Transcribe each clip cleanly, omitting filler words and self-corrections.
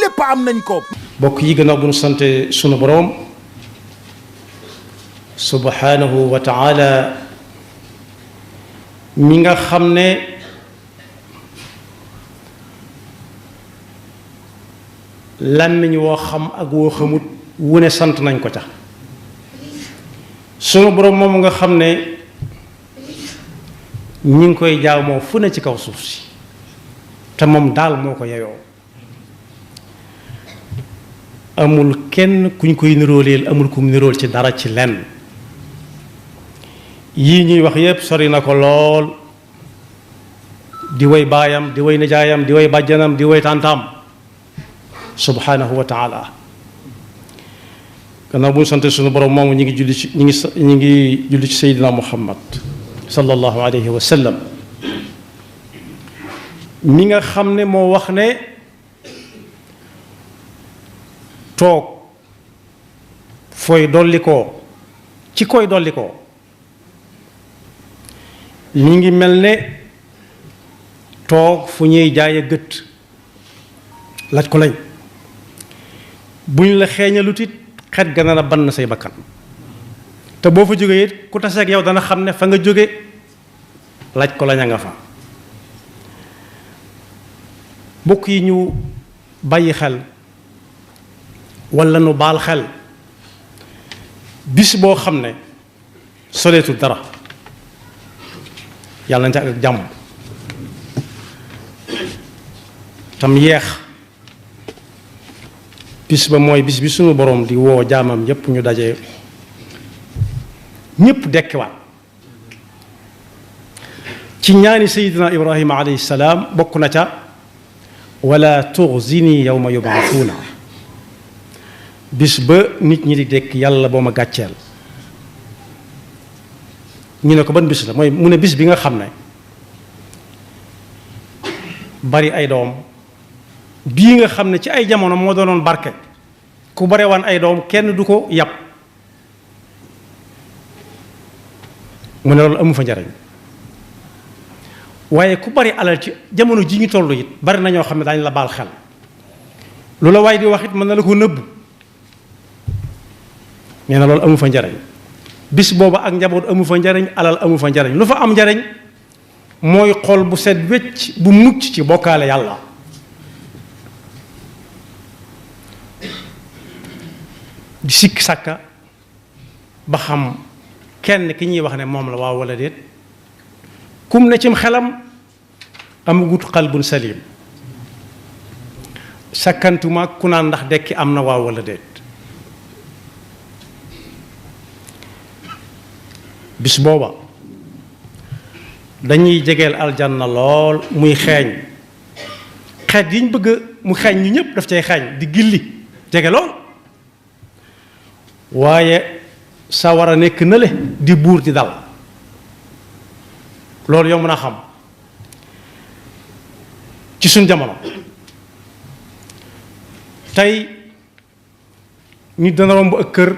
lépp am nañ ko. bokk yi gannaaw bu nu sante sunu boroom subhanahu wa taala mi nga xam ne làmmiñ woo xam ak woo xamut wu ne sant nañ ko ca sunu boroom moom nga xam ne ñi ngi koy jaamoo fu ne ci kaw suuf si te moom daal moo ko yeyoo amul kenn kuñ koy nirooleel amul kum nirool ci dara ci lenn yii ñuy wax yépp sori na ko lool di way baayam di way nijaayam di way bàjjanam di way tàntaam subhanahu wa taala gannaaw bu ñu sante suñu borom moomu ñi ngi julli ci seydina muhammad sallallahu alayhi wa sallam mi nga xam ne moo wax ne toog fooy dolli koo ci koy dolli koo mi ngi mel ne toog fu ñuy jaaye gët laaj ko lañ buñ la xeeñalut it xet ga na ban na say bakkan te boo fa jógee it ku taseeg yow dana xam ne fa nga jóge laaj ko lañ a nga fa bokk yi ñu bàyyi xel walla nu baal xel bis boo xam ne soleetul dara yàlla na ak jàmm tam yeex bis ba mooy bis bi sunu boroom di woo jaamam ñépp ñu daje ñépp dekkiwaat ci ñaani seydina ibrahima alayhi salaam bokk na ca wala tuxzini yawma yubaasuuna bis ba nit ñi di dekk yàlla boo ma gàcceel ñu ne ko ban bis la mooy mu ne bis bi nga xam ne bari ay doom bii nga xam ne ci ay jamono moo doonoon barke ku bare waan ay doom kenn du ko yàpp mu ne loolu amu fa njariñ waaye ku bari alal ci jamono ji ñu toll it bari na ñoo xam ne daañu la baal xel lu la waaye di wax it mën na la ko nëbb nee na loolu amu fa njariñ bis booba ak njaboot amu fa njariñ alal amu fa njariñ lu fa am njariñ mooy xol bu set wecc bu mucc ci bokkaale yàlla di sikk sàkka ba xam kenn ki ñuy wax ne moom la waaw walla déet kum ne cim xelam amagut qalbun salim sakkantuma ku naan ndax dekki am na waaw walla déet bis booba dañuy jegeel aljanna lool muy xeeñ xeet yi ñu bëgg mu xeeñ ñu ñëpp daf cay xeeñ di gilli jege lool waaye sa war a nekk nële di buur di dal loolu yow mën a xam ci suñ jamono tey nit dana romb ak kër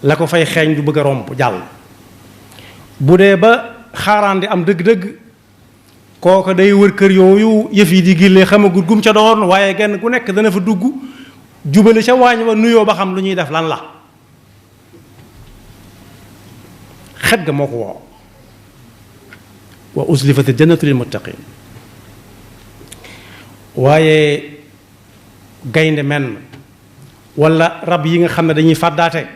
la ko fay xeeñ du bëgg a romb jàll bu dee ba xaaraan di am dëgg-dëgg kooka day wër kër yooyu yëf yi di gillee xamagut gum ca doon waaye genn ku nekk dana fa dugg jubale ca waañ wa nuyoo ba xam lu ñuy def lan la xet ga moo ko woo wa uzlifatil jannatu lil muttaqin waaye gaynde men walla rab yi nga xam ne dañuy fàddaate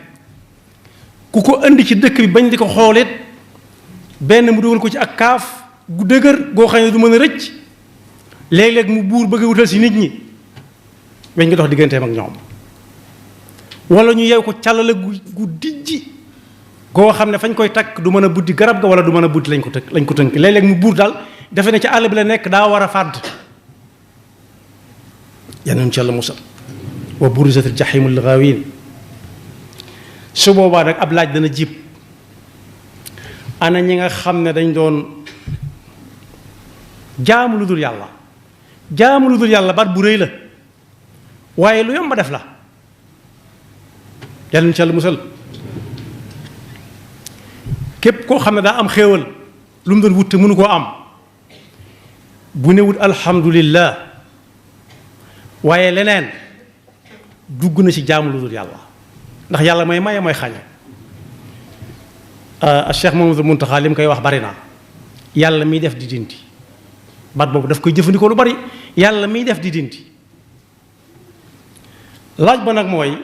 ku ko indi ci dëkk bi bañ di ko xoolit benn mu dugal ko ci ak kaaf gu dëgër goo xam ne du mën a rëcc léeg-léeg mu buur bëgg a wutal si nit ñi weñ nga dox digganteem ak ñoom walla ñu yeew ko càllale gu dijji goo xam ne fañ koy takk du mën a buddi garab ga walla du mën a buddi lañ ko tënk léeg-léeg mu buur daal defe ne ci àll bi la nekk daa war a fàdd yal ci yàlla musal wa burizatil jahimu lil ghaawin su boobaa nag ab laaj dana jib ana ñi nga xam ne dañ doon jaamu lu dul yàlla baat bu rëy la waaye lu yomb def la yàlla ci yàlla musal képp koo xam ne daa am xéewal lu mu doon wut te mënu koo am bu ne wut alhamdulillah waaye leneen dugg na ci jaamu lu dul yàlla ndax yàlla mooy maye mooy xañe. Cheikh Mamadou Muntaxa li mu koy wax bari na yàlla miy def di dindi baat boobu daf koy jëfandikoo lu bari yàlla miy def di dindi. laaj ba nag mooy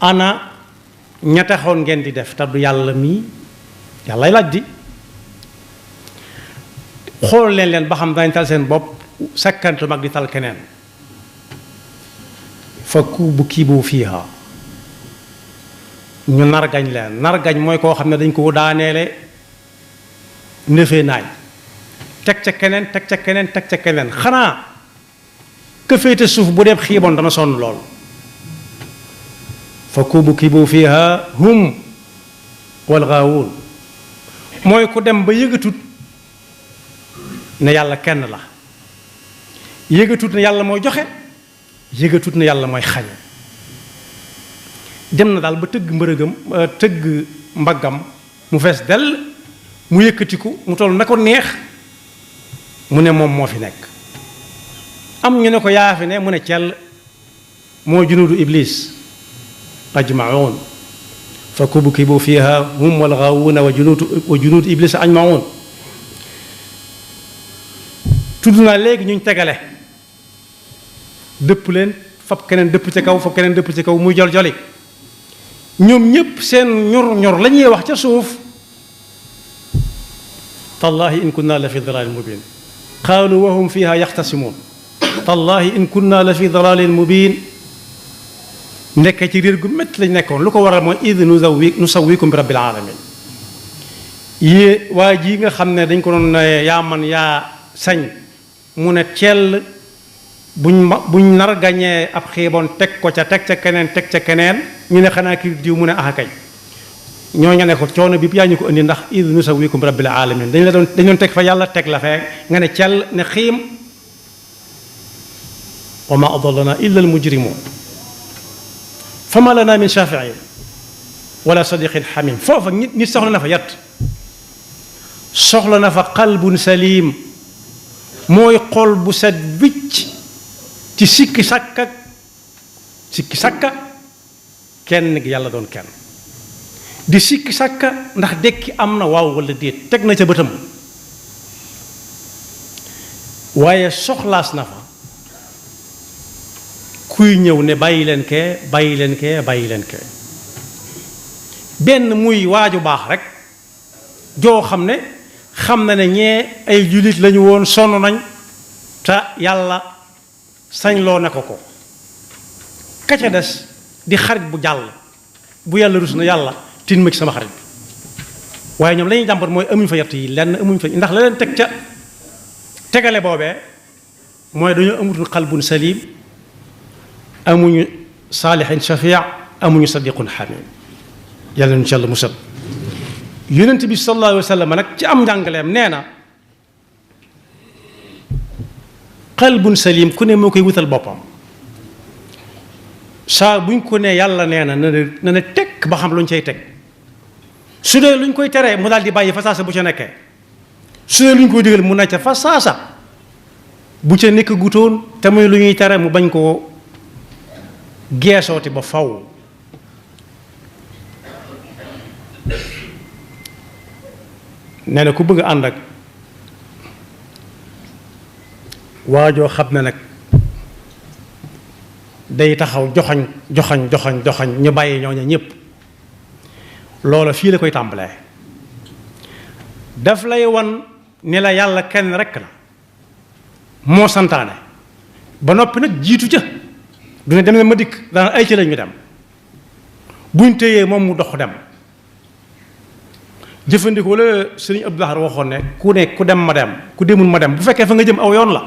ana ña taxoon ngeen di def te du yàlla mii yàllay laaj di xool leen ba xam dañ tal seen bopp sakkantu mag di tal keneen fa kuubu kiibu fiiha ñu nargañ leen nargañ mooy koo xam ne dañ ko daaneele nëfee naay teg ca keneen teg ca keneen teg ca keneen xanaa ka féete suuf bu dee xiiboon dana sonn lool fa kuubu kiibu fiiha hum wal gaawuun mooy ku dem ba yëgatut ne yàlla kenn la yëgatut ne yàlla mooy joxe yëgatut ne yàlla mooy xañe dem na daal ba tëgg mbërëgam tëgg mbaggam mu fees dell mu yëkkatiku mu toll na ko neex mu ne moom moo fi nekk am ñu ne ko yaa fi ne mu ne cell moo junuudu iblis ajmaun fa kubkibu fiha hum wal gaawuuna wa junuudu iblis ajmaun tudd naa léegi ñu tegale dëpp leen fab keneen dëpp ci kaw fab keneen dëpp ci kaw muy jol joli ñoom ñépp seen ñor ñor la ñuy wax ca suuf tallahi in kunna la fi dalalin mubin qaalu wa hum fiha yaxtasimuun tallahi in kunna la fi dalalin mubin nekk ci réer gu métti lañ nekkoon lu ko waral mooy id nusawwikum bi rabbil alamin yée waa ji nga xam ne dañ ko doon yaa man yaa sañ mu ne cell buñ nar gañee ab xiiboon teg ko ca teg ca keneen ñu ne xanaa kii diw mu ne axa kay ñooñu ne ko coono bi yaa ñu ko indi ndax id nusawwikum bi rabbil alamin dañ doon teg fa yàlla teg la fee nga ne cell ne xiim wa ma adallana illa al mujrimun fama lana min shafiin wala sadiqin xamim foofa nit soxla na fa yat soxla na fa qalbun salim mooy xol bu set wicc ci sikki sàkka kenn gi yàlla doon kenn di sikki sàkka ndax dekki am na waaw wala déet teg na ca bëtam waaye soxlaas na fa kuy ñëw ne bàyyi leen kee bàyyi leen kee bàyyi leen kee benn muy waaju baax rek joo xam ne xam na ne ñee ay jullit lañu woon sonn nañ te yàlla sañ loo ne ko ka ca des di xarit bu jàll bu yàlla rus na yàlla tin ma ci sama xarit bi waaye ñoom lañuy jàmbat mooy amuñ fa yett yi lenn amuñ fa ndax la leen teg ca tegale boobee mooy dañoo amutul qalbun salim amuñu saalixin shafia amuñu sadiqun xamim yàlla nu ci yàlla musal yonent bi sallallahu alayhi wa sallam nag ci am njàngaleem nee na qalbun salim ku ne moo koy wutal boppam saa buñ ko ne yàlla nee na na ne tekk ba xam lu ñu cay teg su dee lu ñu koy teree mu daal di bàyyi fa saasa bu ca nekkee su dee lu ñu koy digal mu nekk fa saasa bu ca nekk gutoon te muy lu ñuy tere mu bañ koo geesooti ba faw nee na ku bëgg ànd ak waajoo xam ne nag day taxaw joxañ ñu bàyyi ñooña ñépp loola fii la koy tàmbalee daf lay wan ni la yàlla kenn rekk la moo santaane ba noppi nag jiitu ca du ne dem ne ma dikk dana ay ci lañu dem buñ téyee moom mu dox dem jëfandikoo la sëriñ Abdou Lahad waxoon ne ku dem ma dem ku demul ma dem bu fekkee fa nga jëm aw yoon la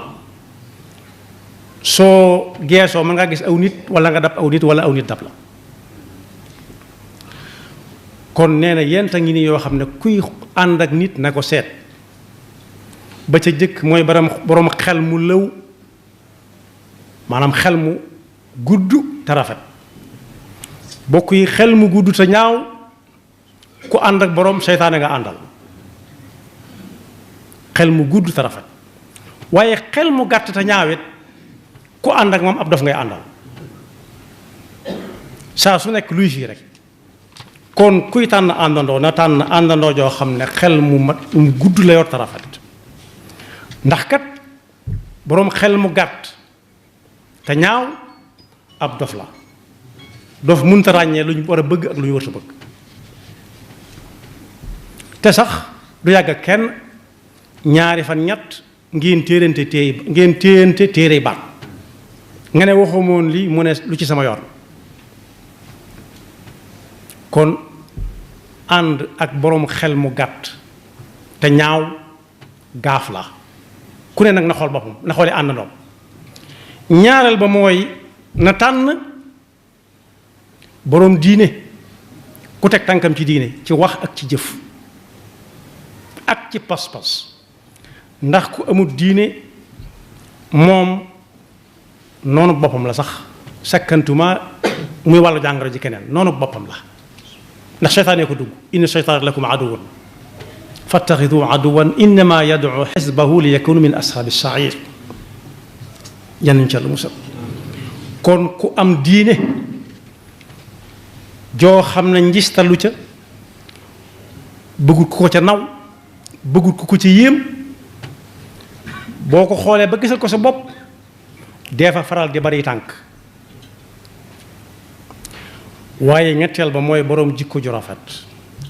soo geesoo mën ngaa gis aw nit wala nga dab aw nit wala aw nit dab la kon nee na yenta ngi ni yoo xam ne kuy ànd ak nit na ko seet ba ca jëkk mooy borom xel mu lëw maanaam xel mu gudd te rafet bokk yi xel mu gudd te ñaaw ku ànd ak borom seytaane nga àndal xel mu gudd te rafet waaye xel mu gàtt te ñaawit ku ànd ak moom ab dof ngay àndal saa su nekk luy fii rek. kon kuy tànn àndandoo na tànn àndandoo joo xam ne xel mu mat mu gudd la yor te rafet ndax kat boroom xel mu gàtt te ñaaw ab dof la. dof mënta ràññee lu ñu war a bëgg ak lu ñu war a bëgg te sax du yàgg kenn ñaari fan ñett ngeen téyante téere baat nga ne waxumoon lii mu ne lu ci sama yoon. kon ànd ak boroom xel mu gàtt te ñaaw gaaf la ku ne nag na xool boppam na xooli àndandoom. ñaareel ba mooy na tànn boroom diine ku teg tànkam ci diine ci wax ak ci jëf ak ci pas-pas ndax ku amul diine moom noonu boppam la sax sakkantuma muy wàllu jàngoro ji keneen noonu boppam la ndax seytaane ko dugg inna seytaana lakum aduwwan fattaxidu aduwwan innama yad'u xisbahu li yakunu min ashaabi sair yannuñ ca lu musal. kon ku am diine joo xam ne njistalu ca bëggul ku ko ca naw bëggul ku ko ca yéem boo ko xoolee ba gisal ko sa bopp dee fa faral di bari tànk. waaye ñetteel ba mooy boroom jikko ju rafet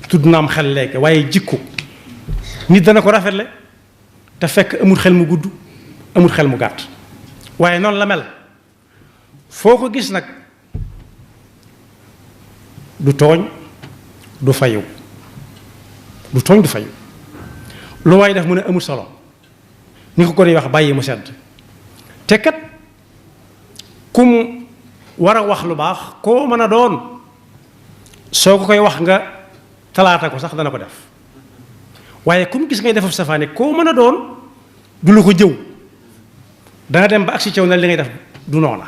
tudd na am xel léegi waaye jikko nit dana ko rafetle te fekk amul xel mu gudd amul xel mu gàtt waaye noonu la mel foo ko gis nag du tooñ du fayu lu waay def mu ne amul solo ni ko di wax bàyyi mu sedd te kat kum war a wax lu baax koo mën a doon soo ko koy wax nga talaata ko sax dana ko def waaye kum gis ngay defaf safaane koo mën a doon du la ko jëw dana dem ba agsi caw na li ngay def du noona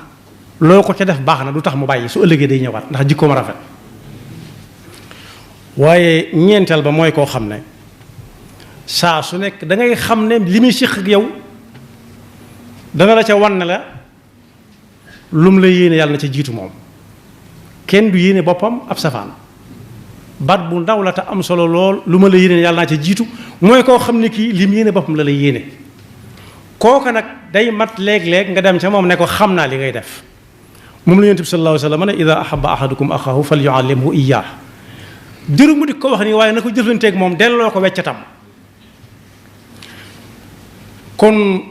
loo ko ca def baax na du tax mu bàyyi su ëllëgee day ñëwaat ndax jikkoom rafet. waaye ñeenteel ba mooy koo xam ne saa su nekk da ngay xam ne li muy séq ak yow dana la ca wan ne la lum la yéene yàlla na ca jiitu moom kenn du yéene boppam ab safaan baat bu ndaw la te am solo lool lu ma la yéene yàlla naa ca jiitu mooy koo xam ne kii lim yéene boppam la lay yéene kooka nag day mat léeg-léeg nga dem ca moom ne ko xam naa li ngay def moom la Yonent bi sallallahu alayhi wa sallam ne ida ahabba ahadukum axaahu falyuallimhu iyyah jëru mu di ko wax nii waaye na ko jëflanteeg moom delloo ko weccatam. kon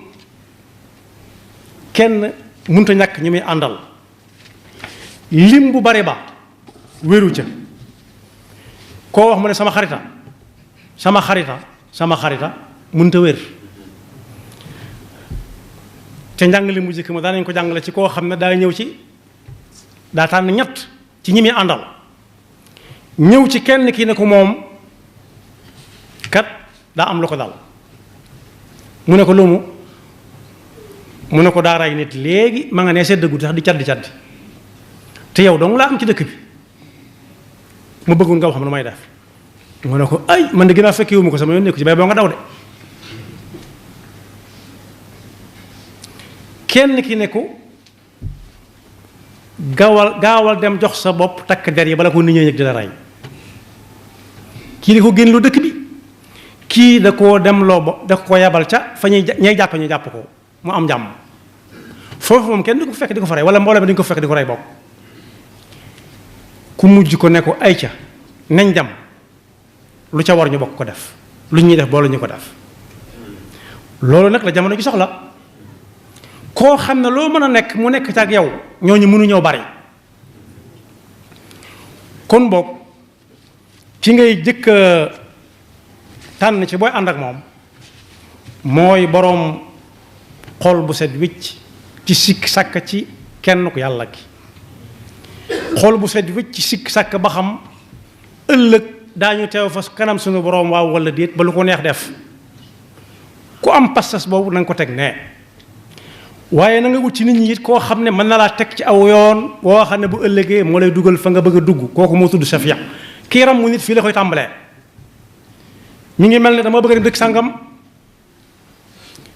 kenn mënta ñàkk ñi muy àndal lim bu bare ba wéru ca koo wax mu ne sama xarita mënta wér te njàngale mu jëkk ma daanañ ko jàngale ci koo xam ne daa ñëw ci daa tànn ñett ci ñi muy àndal ñëw ci kenn ki ne ko moom kat daa am lu ko dal mu ne ko lumu mu ne ko daa ray nit léegi ma nga ne seddagut sax di caddi te yow dong laa am ci dëkk bi mu bëggul nga wax ma nu may def mu ne ko ay man de ginnaaw fekkee wu ma ko sama yoon nekku ci bay boo nga daw de kenn ki ne ko gaawal dem jox sa bopp takk der yi bala ko nit ñi yëg di la rey kii di ko génn loo dëkk bi kii da koo dem loo da ko yabal ca fa ñuy jàpp ñu jàpp ko mu am jàmm foofu moom kenn di ko fekk di ko fa rey wala mbooloo mi dañu ko fekk di ko rey bokk ku mujj ko ne ko ay ca nañ dem lu ca war ñu bokk ko def lu ñuy def boole ñu ko def loolu nag la jamono ji soxla koo xam ne loo mën a nekk mu nekk ci ak yow ñooñu mënuñoo bari kon boog ki ngay jëkk tànn ci booy ànd ak moom mooy boroom xol bu set wicc ci sikk sàkk ci kenn ku yàlla ki xol bu set wicc ci sikk sàkk ba xam ëllëg daañu teew fa kanam suñu boroom waaw walla déet ba lu ko neex def ku am pas-pas boobu na nga ko teg nee waaye na nga wut ci nit ñi it koo xam ne mën na laa teg ci aw yoon woo xam ne bu ëllëgee moo lay dugal fa nga bëgg a dugg kooku moo tudd safiya kii ram mu nit fii la koy tàmbalee mi ngi mel ne dama bëgg a dem dëkk sàngam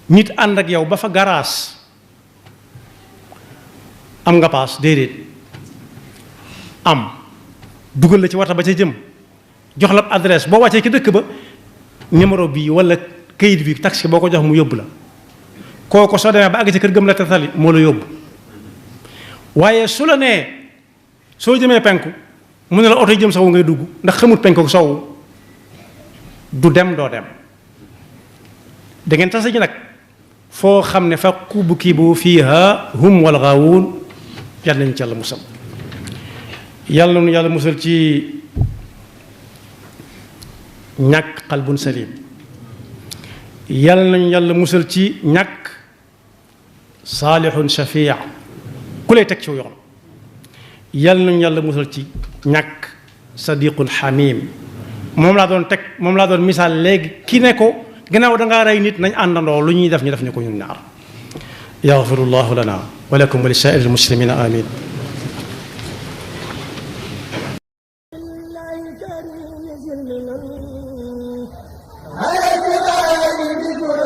nit ànd ak yow ba fa garaas am nga paas déedéet am dugal la ci wata ba ca jëm jox la adresse boo wàccee ci dëkk ba numéro bii wala kayit bi taxi boo ko jox mu yóbbu la kooku soo demee ba àgg ci kër gëm la tetali moo la yóbbu waaye su la nee soo jëmee penku mu ne la oto yi jëm sowu ngay dugg ndax xamut penku ak sowu du dem doo dem da ngeen tase ji nag foo xam ne fa kubkibu fiiha hum wal gaawuun yàlla nañu ci yàlla musal yàlla nañu yàlla musal ci ñàkk qalbun salim yàlla nañu yàlla musal ci ñàkk saalihun shafii ku lay teg ci yoon yàlla nañu yàlla musal ci ñàkk sadiqun xamim moom laa doon misaal léegi ki ne ko gannaaw dangaa rey nit nañ àndandoo lu ñuy def ñu def ñu ko ñun ñaar yaxfirullahu lana wa lakum wa li saa'iril muslimina amin